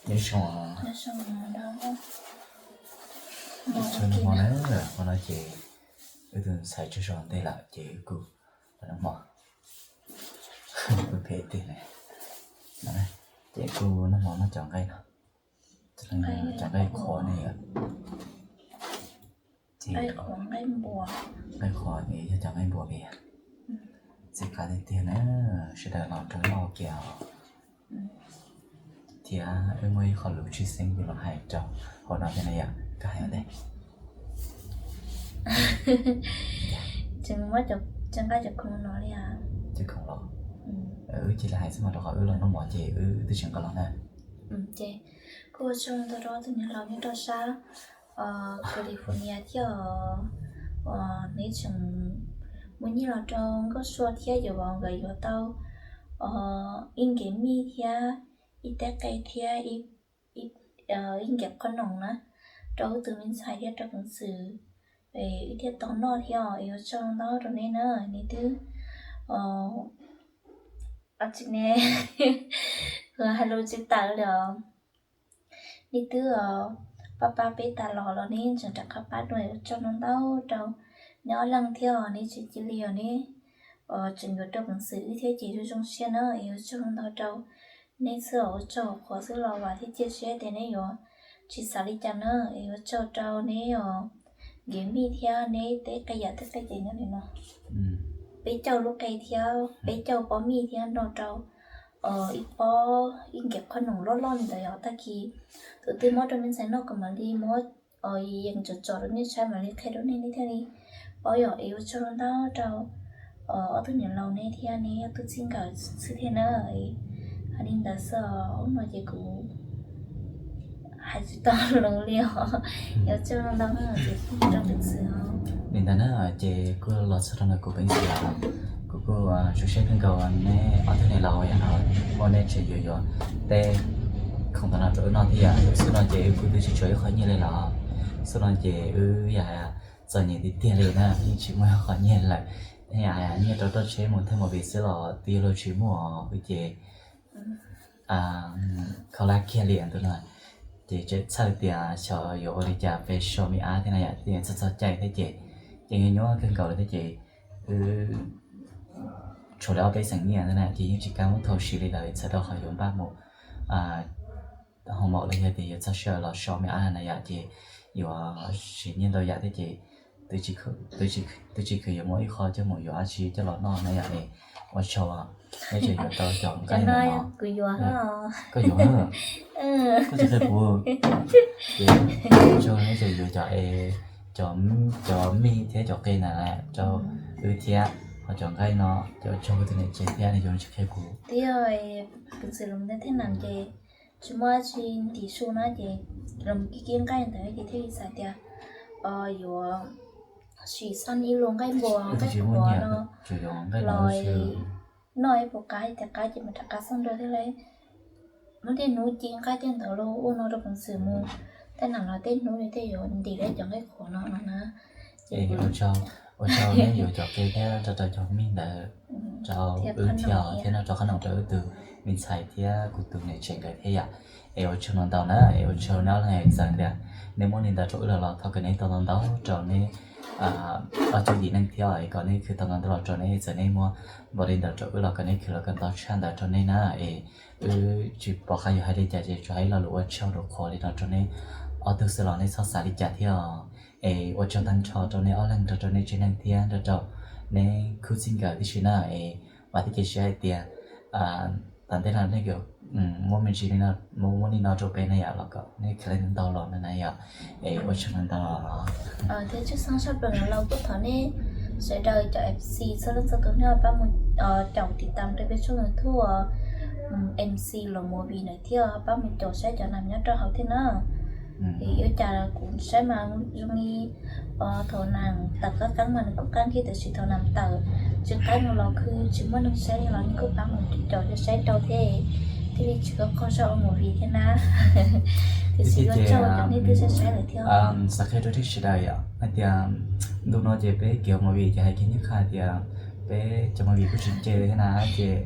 Nyob zoo, nyob zoo, nyob zoo hmo na, hmo no ces wb tus ntxhais tsaug zog ntej lawm ces wb kuj los noj hmo. Kuj phem tiag ne. Ces kuj noj hmo noj cov nqaij no, cov nqaij qhuav ne yom. Nqaij qhuav es yog cov nqaij npua li. Txiv qab tiag tiag na, sawv daws los rau noj kiag os. Thiab wb muaj ib qho lus tshwj xeeb yuav los hais rau hauv no thiab na yom, koj hais ua ntej. Tseem muab cov nqaij cov khoom no li, cov khoom los wb cia li hais xwb mas, rau qhov wb los noj mov ces wb twb tsis nqa los na. Ces kuj ua tsaug ntau rau tus niam laus nyob rau sab California thiab os, uas neb tseem muaj nyiaj los rau Nkauj Sua thiab Yawm Vauv nkawd yuav tau ib nkev mij thiab ib teb qe thiab ib nkev qhob noom na, rau wb tus me ntxhais thiab rau peev xwm, wb thiaj tau noj thiab os. Es ua tsaug ntau rau neb na, neb twb tsis ne, hais lus tsis tawm li os. Neb twb pab pab peb tas los los neb tseem rov qab pab dua, ua tsaug ntau ntau rau neb ob leeg thiab os. Neb tsis cia li os, neb tseem yuav rau peev xwm wb thiab ces zoo zoo siab na. Es ua tsaug ntau rau neb xwb os, ua tsaug qhuav xwb los vam thiab cia siab tias neb yuav tsis xav li cas na. Es ua tsaug rau neb os, nkev mij thiab neb teb qe yam teb qe ces nyob li no, peb caug lub qe thiab peb caug pob mij thiab nrog rau ib pob ib nkev qhob noom loj loj li ntawd yog tag kis tus twb muab rau me ntxhais noj kom mam li muab yees tsom tsom rau nej saib mam li qhia rau nej, nej thiaj li paub yom. Es ua tsaug ntau rau ob tug niam laus neb thiab neb ob tug txij nkawm xwb thiab na. Hais li ntawd xwb os, ub no ces kuv hais tsis tau lus li os. Ua tsaug ntau na, ces rau peev xwm os. Li ntawd na, ces kuj los txog rau ntawm kuv peev xwm los, kuv kuj zoo siab kawg nkaus neb ob tug niam laus yam no, ua nej tseem yuav yuav teb khoom ntawm no rau wb noj thiab yom. Xub no ces wb kuj twb tsis tshuav ib qho nyiaj li los, xub no ces wb yam txom nyem tiag tiag li na, yeej tsis muaj ib qho nyiaj lawm. Yam nyiaj rau tuaj tsheb mus thawj movie xwb los twb yuav luag tsis muaj os, wb ces kho lab kiag li ntu no. Ces tseem txhawj tias xyov yuav ua li cas pes so me ab thiab na yom, thiaj txog txog caij thiab ces yeej nyuaj nyuaj kawg nkaus li thiab ces wb tshuav li ob peb xees nyiaj ntawd na ces yeej tsis kam muab thau siv li lawm, txhawm rau qhov yuav npaj mus hoo maum los yog tias yuav txog sij hawm los so me ab na yom, ces yuav siv nyiaj ntau yam thiab ces twb tsis khwv yuav muab ib qho coj mus yuav dab tsi coj los noj na yom. Es ua tsaug, neb tseem yuav tau cov nqaij no, kuv yuav, koj yuav, koj tsis qhia kuv. Ces ua tsaug neb tseem yuav cov, cov mij thiab cov qe ntawd rau wb thiab, ho cov nqaij no ces ua tsaug tus niam tsev thiab nws yuav tsis qhia kuv. Twb yog kuv txiv los mus tej thej nam ces tsis muaj dab tsi ntim su na ces los mus kib kib nqaij ntawd ces thiaj li xav tias yuav sim xoj ib lub nqaij npua nqaij qhuav no los noj ib puas qab, tias qab ces mam rov qab xoj nrog thiab lauj. Muab tej hnub ci nqaij tej ntawd los ua no rau peev xwm mus, tej nam los tej hnub li tej yuav ntim li cov nqaij qhuav no no na. Ces ua tsaug neb yuav cov qe thiab rau rau cov mij ntawd rau wb thiab, thiab noj rau qhob noom rau wb tus me ntxhais thiab kuv tus niam tsev nkawd thiab yom. Es ua tsaug ntau ntau na, es ua tsaug neb ob leeg txawm tias neb muab li ntawd rau wb los los thov kom neb tau ntau ntau rau neb ob cuj yim neej thiab es kom neb khwv tau ntau ntau los rau neb, txawm neb muab npaum li ntawd rau wb los kom neb khwv los kom ntau tshaj ntawd rau neb na. Es wb tsis pom qab yuav hais li cas ces tsuas hais ib lo lus ua tsaug rau qhuav li no rau neb ob tug xwb los neb txhob xav li cas thiab os. Es ua tsaug tag nrho rau neb ob leeg, rau rau neb tsev neeg thiab rau rau neb khub txij nkawm tib si na. Es vam thiab cia siab hais tias tas ntej no nej muab me ntsis li no, muab li no rau peb na yom, los kom neb khwv li ntau los na yom. Es ua tsaug ntau ntau. Thiab tshwj xeeb tshaj plaws los kuj thov nej sawv daws cov M C txhua leej txhua tus nej pab mus caum tiv tam rau peb tshooj YouTube M C Los Movie ntawd thiab pab mus caum saib cov nam nyob rau hauv thiab na. Yuav cas kuv saib mas zoo li thaum nam tawm qab qeeb mas nws kuj qeeb thiab, tiam sis thaum nam tawm tsis qeeb no los kuj tsis muaj neeg saib li los nej kuj pab mus caum saib rau thiab, thiaj li tsis kho kho zoj ua movie thiab na. Tiam sis yuav tsaug cov nej twb saib saib lawm thiab. Xav qhia rau nej sawv daws yom hais tias ntu no ces peb kev ua movie ces hais kiag nyob qhov tias peb cov movie kuj tsis nce li thiab na, ces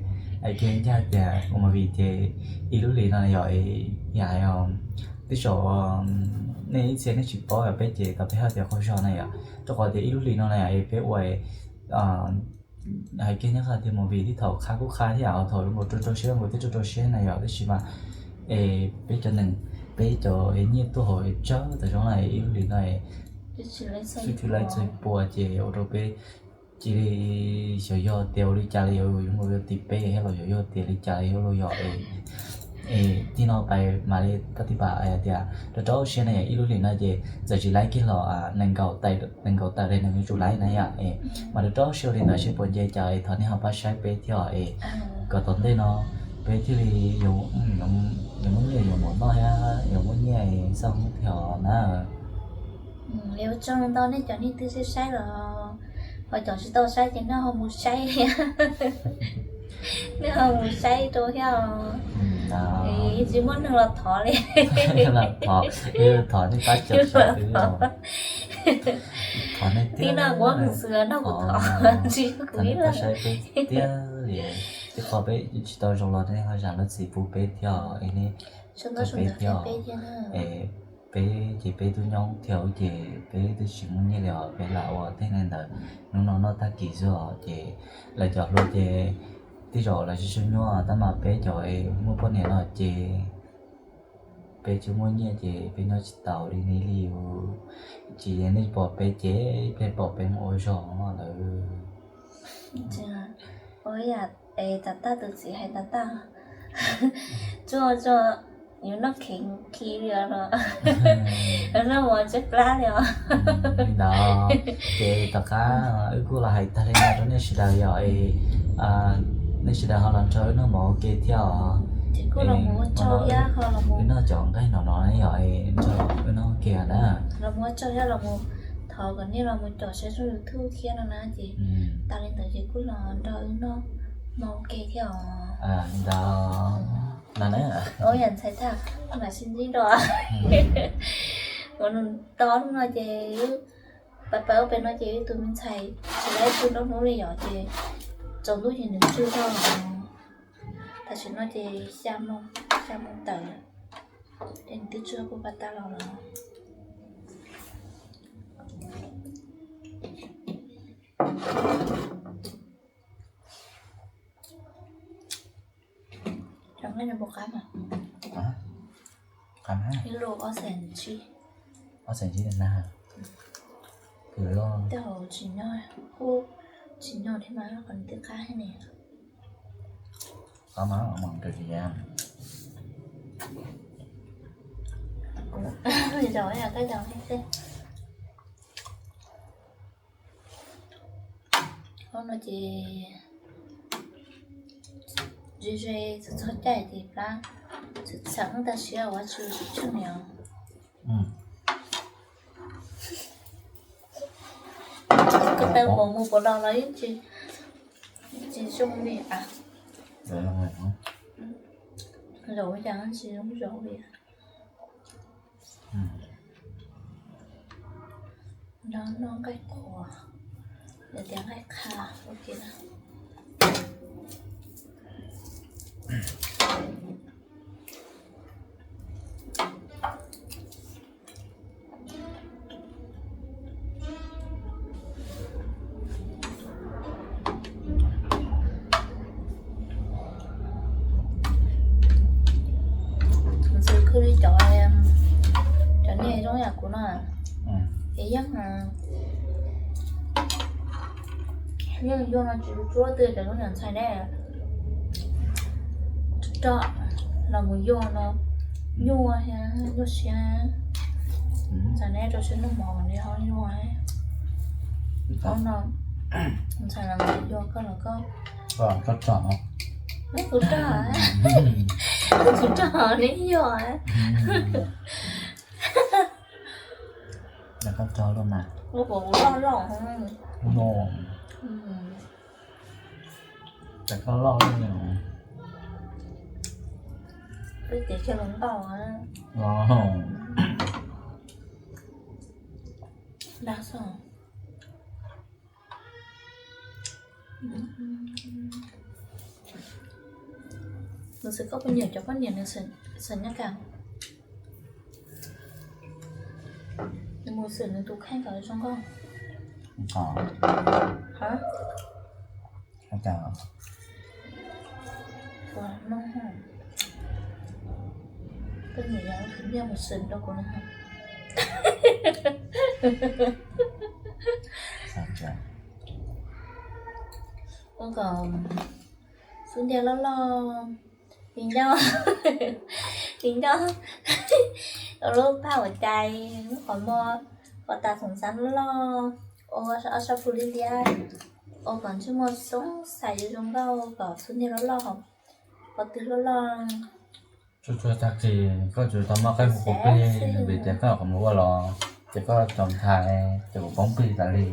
Hais kiag ncaj tias ua movie ces ib lub hlis no yog, yam hais, tej zaum nej ib txhia nej tsis paub yog peb ces tau peb hais tias qaug zog na yom, rau qhov tias ib lub hlis no na yom es peb ua hais kiag nyob qhov tias movie tib thaum qha kuj qha thiab, thaum zoo nkaus rau rau siab zoo nkaus thiab rau rau siab na yom, tab sis mas es peb cov neeg, peb cov nyiaj tuaj hauv tsawg tas zoo na, ib lub hlis no xwb tsis laib txog pua ces ua rau peb cia li xyov yog tias ua li cas li, yuav mus yuav tim peb thiab los yog yog tias li cas li yuav los yog es tij no pais mam li tab tij pam hais tias rau rau siab na yom, ib lub hlis no ces txawm tsis laib kiag los nees nkaum tawm li nws yuav tsum laib na yom es mas rau rau siab li ntawd seb puas nce cas es thov nej ho pab saib peb thiab es kom tom ntej no peb thiaj li yuav muaj nyiaj yuav mov noj thiab yuav muaj nyiaj xaj hoob thiab na. Ua tsaug ntau nej cov nej twb saib saib los, ho cov tsis tau saib ces nej ho mus saib, nej ho mus saib rau thiab os. Yeej tsis muaj neeg los thov li. Los thov, thov nej pab cov saib, thov nej tib no kuv xwb no kuv thov, thov nej pab saib peb tiag li. Tej qhov peb tsis tau zoo los nej ho zam lub txim pub peb thiab os, nej pab peb thiab os. Peb ces peb tub nyoob thiab ces peb twb tsis muaj nyiaj li os, peb lam ua tej neeg ntawd hnub no noj tag kis xwb os ces lawv cov hluas ces tej zaum lawv tsis tshua nyuaj tab mas peb cov es muaj poj niam no ces peb tsis muaj nyiaj ces peb nyob tsis tau li ne li. Tsis nej pom peb ces peb pom peb mus ua zog lawm. Ua yam es tas tag tus txiv hais tas tag, tsuag tsuag yuav noj kheev khi li os los, noj mov tseb plab li os. Li ntawd ces tom qab wb kuj los hais tag li no rau nej sawv daws yom, nej sawv daws ho los nrog wb noj mov ua ke thiab os. Ces kuj los mus ua tsaug thiab ho los mus wb noj cov nqaij no no yom, nrog wb noj ua ke na. Los mus ua tsaug thiab los mus thov kom nej los mus caum saib tshooj YouTube thiab no na ces tas li ntawd ces kuj los nrog wb noj mov ua ke thiab os. Li ntawd no na. Ua yam ntxhais tag, mam sib ntsib dua. Ua nws to hnub no ces wb pab pab ua pem no ces wb tus me ntxhais tsis laib pw nruab hnub li yom ces tsaus ntuj ces nws tsw tag los. Tam sim no ces xya moo, xya moo tawm lawm, ces nws twb tsw puag pas tag los lawm. Cov nqaij no puas qab mas? Qab mas. Ib lub ob xees tsib. Ob xees tsib na. Tej hauv tsis nyog, kuj tsis nyog thiab mas qhov nws twb qab thiab ne. Qab mas mas kawg li. Zaum yog koj zaum xwb. Ob no ces ze ze txog txog caij ces plab txheem txheem tab sis ua tsis tsis tsheej li os. Koj taw pom mus pom los los yeej tsis, tsis zoo li as. Zaum cas tsis zoo zaum li. Nrog noj nqaij qhuav, lawv tias nqaij qha ua ke na. Ntxhw khwj li cov, cov niag zoo yam kuv no, ces yeej, yeej yuag no tsis tsuab twg cov zoo yam ntxhais ne. Rog los mus yuag no nyuaj thiab nyuaj siab. Ntxhais ne rau siab noj mov li ho nyuaj. Ob no ntxhais los mus yuag koj los koj, koj rog no, kuv rog, kuv rog ne yuag. Koj rog los mas. Kuv loj loj. Ces koj loj loj. Peb tias kiag los ntau. Dag xwb. Nws xwm koj poj niam, cov poj niam nws xwm nyob kam. Nws mus xwm nws tus kheej kom zoo nkauj. Koj niam yog tus niag mus xwm rau kuv no. Ua kom xub ntiag loj loj, li nyob, li nyob rau lub paj uas cai, lub qhov muag, qhov tas xoom xav loj loj, ua ob sab pug liab liab, ua kom ntsej muag xoob xais zoo nkauj, kom xub ntiag loj loj, qhov twg loj loj. Tsuag tsuag tag kis koj tsuas tau muaj qab hu qub plig vim tias koj kom mus ua los ces koj tso ntshai ces kuv poob plig tas li.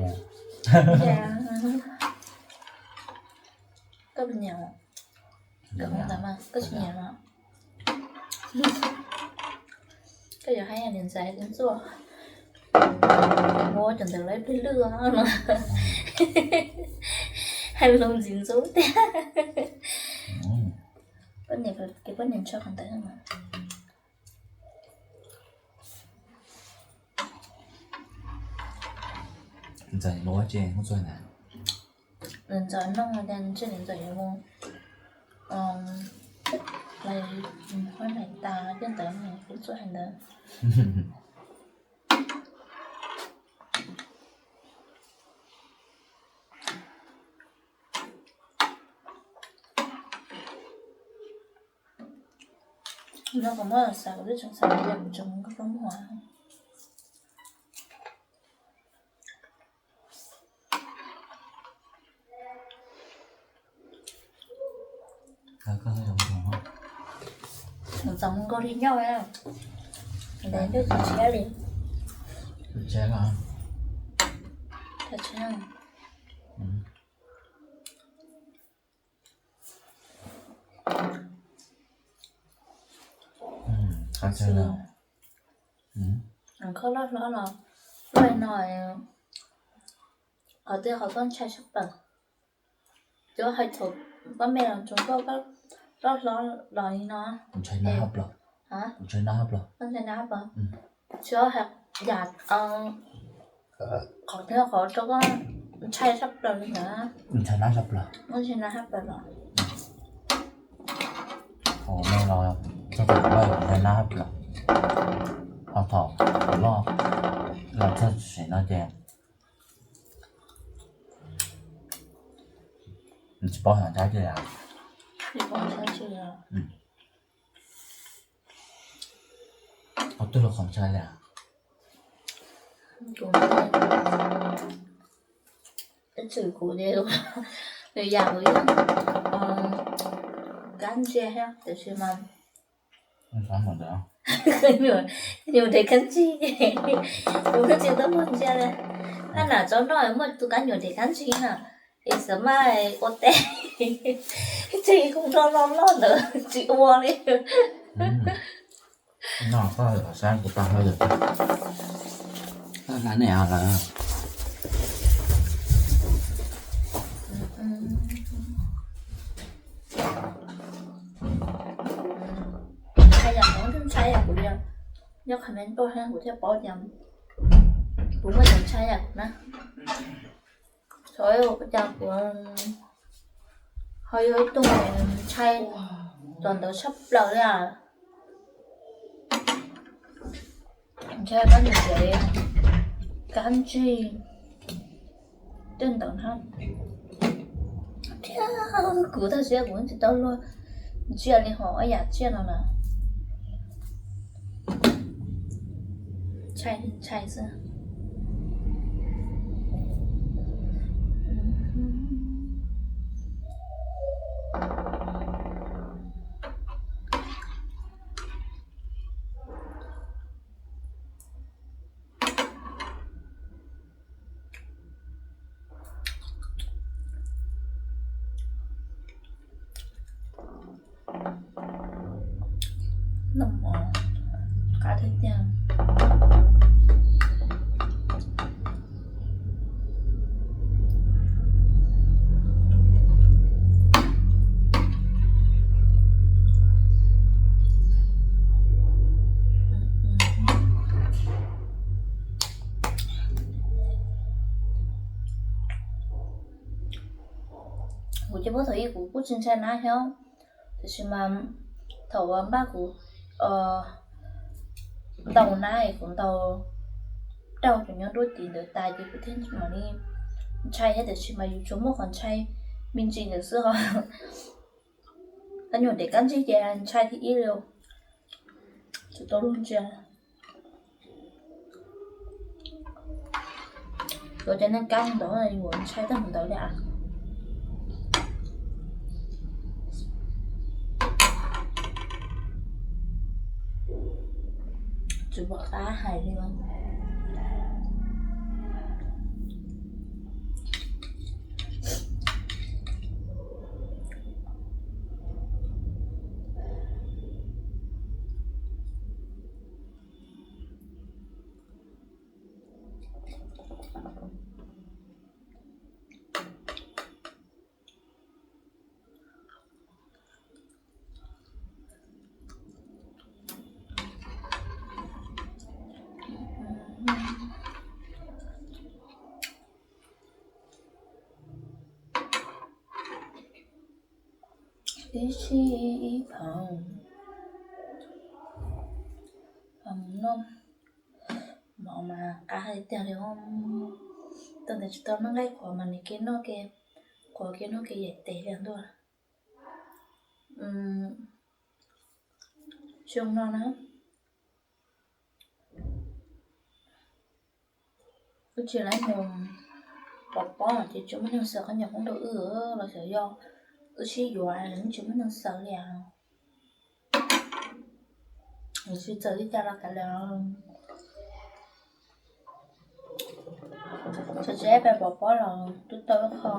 Koj nyiam, koj tsis nyiam los koj yuav hais niam ntxawm ntxuaj, muab cov ntawd lawv plig lwj no, hais lus ntxim ntxub tiag. Koj niam, koj niam ntshaw qhov ntawd. Ntxawm yuav ua tsi hnub txog na? Ntxawm noj ces ntshe ntxawm yuav mus hlais, hlais tas coj ntawd mus kuv txuaj hais ntawd. No kuv muab xav kuv twb tseem xav tias kuv tseem mus nkauj plaub muag. Mus txog mus nkauj li nyob, ntawd twb tsis tshiab li. Koj loj hlob los, loj no, qhov twg qhov koj ntshai tshaj plaws? Cov hais thaum koj me los tsuas koj loj hlob los li no. Ntshai nab hab plaws. Ntshai nab hab plaws. Tsis yam, qhov twg qhov rau koj ntshai tshaj plaws li ntawd? Ntshai nab tshaj plaws. Ntshai nab hab plaws los? Thaum me los txog thaum loj ntshai nab hab plaws. Ho thaum loj los txog sim no ces tsis paub hais ntshai tsi li. Qhov twg los qhov ntshai li? Ib txwm kuv ces nws yam kuv yeej kab ntsia thiab tiam sis mas nyuam dev kab ntsig, kuv twb tsis tau muaj ntsia li. Hab nam tsob noj muaj tus kab nyuam dev kab ntsig na, es xav mas ua teb, tsis kub loj loj loj ntawd tsis ua li. Noj koj saib kuv pab hauj lwm, koj hla nej lawm. Ntshai yam kuv thiaj ntshai yam kuv li, nyob qhov me tuaj thiab kuv thiaj paub tias kuv muaj cov ntshai yam kuv na. Txhob ua cas kuv ho yog ib tug ntshai tom ntawd tshaj plaws li. Ntshai kab ntsig, kab ntsig tej ntawd na. Thiab kuv tag siab kuv tsis tau luag ntsia li hos ob yam tsiaj no na. Ntshai li ntshai xwb. Noj mov qab tiag tiag. Ces puag thaum ub kuv kuj tsis ntshai nab thiab, tiam sis mas thaum uas npaj kuv ntaus nab es kuv ntaus raug cov nyob nruab tiv ntawd tas ces kuv thiaj mam li ntshai thiab, tiam sis mas yus tsuas muaj qhov ntshai me ntsis ntawd xwb os. Kab nyuam ntev kab ntsig ces ntshai thib ib li, tsis tau luag ntsia. Yuav cov neeg kab ntawd yuav ntshai tag ntawd li as. Tsis pom qab hais li. Ib sij ib phaum, phaum no, mov mas qab tiag li. Tau ntawd tsis tau noj nqaij qhuav mas nws kev noj kev qhuav kev noj kev yaim tes li ntuj. Xyoo no na, wb tsis laib mus pov pob ces tsis muaj neeg xaws qhov nyuam hoob rau wb los xyov yog wb sib yuav tsis muaj neeg xaws li as. Tsis txawm li cas los kav liam, txawm tsis ib pab pov pob los twb tau ib qho,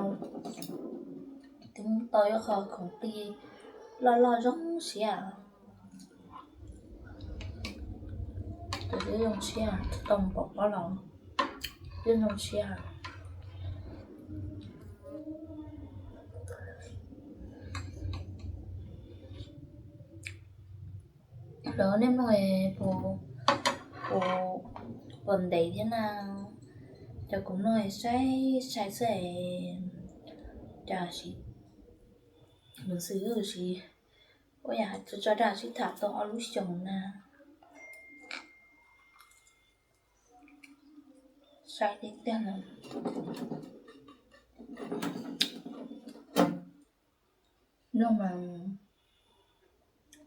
twb tau ib qho khoom plig loj loj zoo siab. Tus twb zoo siab, tau mus pov pob los twb zoo siab. Lawv nej mloog puas, puas ntev thiab na? Cov kuv mloog sai sai xwb es, cas lus xwm sis ua yam tso dag sib tham tau ob lub xyoos na. Sai tiag tiag na. Mloog mas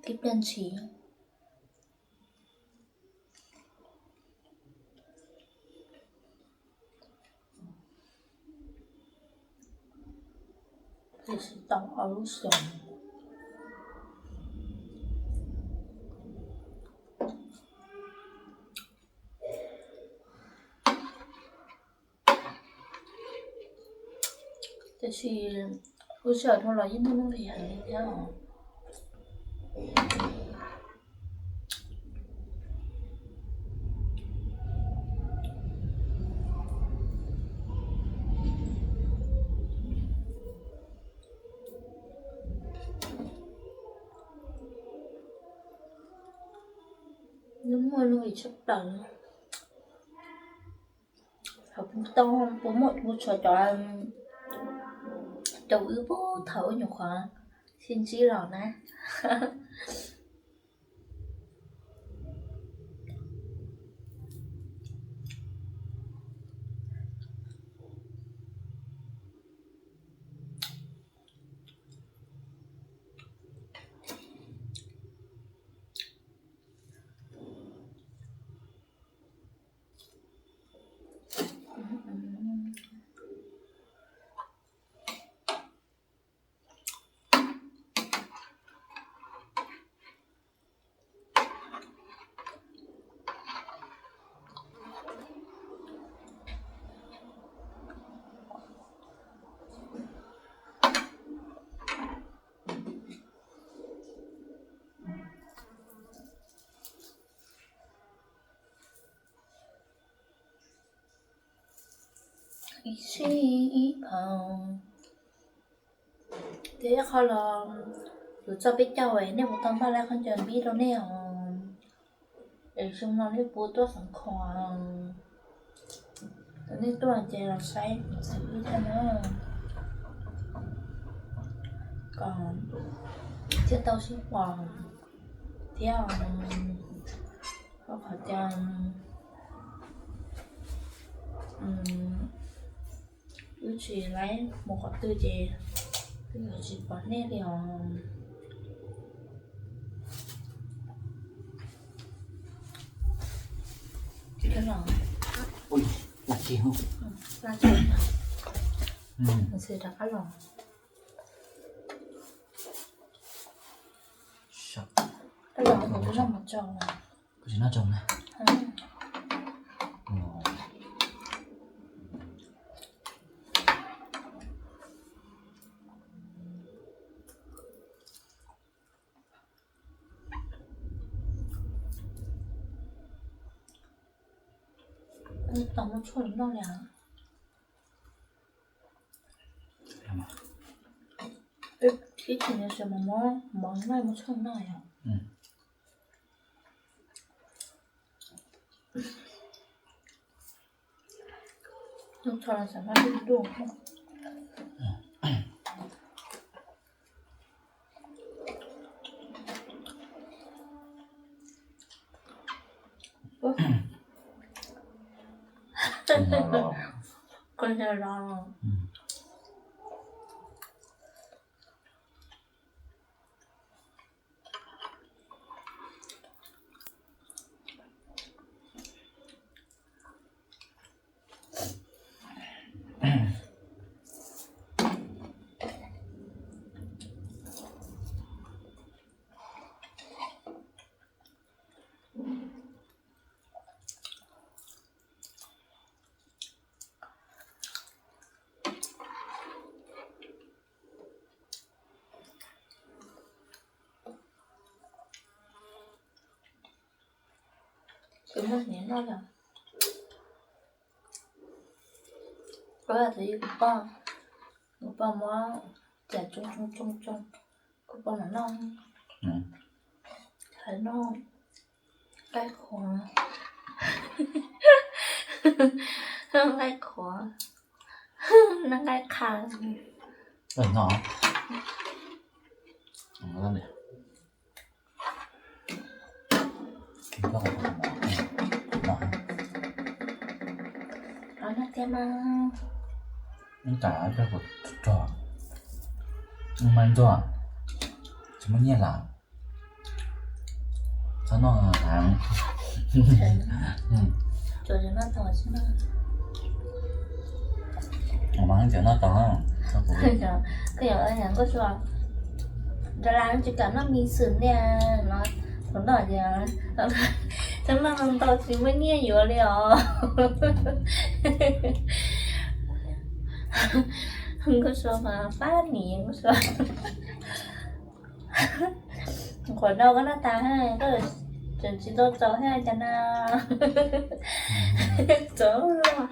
tib pliag ntshis. Tiam sis tau ob lub xyoos. Tiam sis lub sij hawm no los yeej muaj nuj nqis heev li thiab os. Lub muaj nuj nqis tshaj plaws. Thaum puas muaj puas tshuav cov, cov wb puag thaum wb nyuam qhuav sib ntsib los na. Ib sij ib phaum. Tias ib qho los yus txoj peb caug es nej puas tau npaj lawv qhov ncauj npib rau nej os? Es xyoo no nej puas tuaj xeev Khuam? Nej tuaj ces los saib xeev wb thiab na. thiaj tau sib pom thiab. Rau qhov tias wb tsis laib mus qhov twg ces twb yuav tsis pom nej li os. Los, los, rov qab los. Koj los kuv noj mov tsau. Kuv tsis noj tsau na. Tau muaj tshuaj noj li os. Ib chim no xav mov, mov noj muaj tshuaj noj yom. Noj tshuaj los xav noj dub dub. Koj nco los. Kuv muab hniav noj lawm. Kuv yog tus yog kuv poj, kuv poj muab cam tsoo tsoo tsoo tsoo, kuv poj mam noj. Hais noj nqaij qhuav, nqaij qhuav, noj nqaij qha. Ib tas rog, mas ntuag, tsis muaj nyiaj lawm. Txhob noj heev. Mas tseem noj tau. Koj yog nkauj sua, nrog las tsis kam noj mis xwm niaj no, thaum noj ces txhob noj ntau ntau tsis muaj nyiaj yuav li os. Nkauj sua mas fab nim nkauj sua. Qhuav rau koj noj tas, koj tseem tsis tau txaus thiab cas na. Txaus loj.